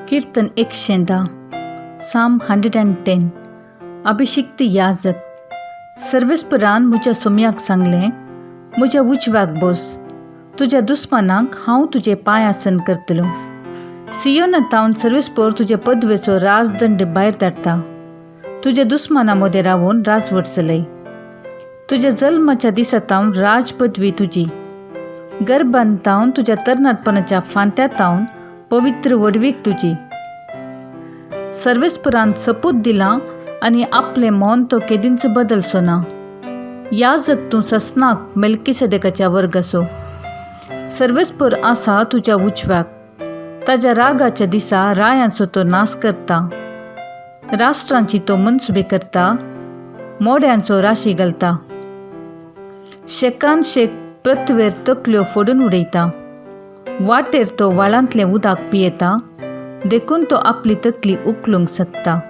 किर्तन 110, साम 110. अभिषिक्त याजक. सर्वेस्परान म्हज्या सोम्याक सांगलें, म्हज्या उजव्याक बस, तुज्या दुस्मानाक हांव तुजें पांयासन करतलो. सियोना तावन सर्वेस्पर तुजे पदवेचो राजदंड भायर धाडटा. तुज्या दुस्माना मदें रावून राजवट चलय. तुज्या जल्माच्या दिसा तावन राजपदवी तुजी. गर्भान तावन, तुज्या तरणाटपणाच्या फांत्या तावन पवित्र व्हडवीक तुजी. सर्वेस्परान सपूत दिलां आनी आपलें मौन तो केदींच बदलचो ना. याजक तूं ससनाक मेल्किसेदेकाच्या वर्गाचो. सर्वेस्पर आसा तुज्या उजव्याक. ताज्या रागाच्या दिसा रायांचो तो नाश करता. राष्ट्रांची तो मनसुबे करता, मोड्यांचो राशी घालता. शेकान शेक पृथ्वेर तकल्यो फोडून उडयता. वाटेर तो व्हाळांतलें उदक पियेता, देखून तो आपली तकली उखलूंक शकता.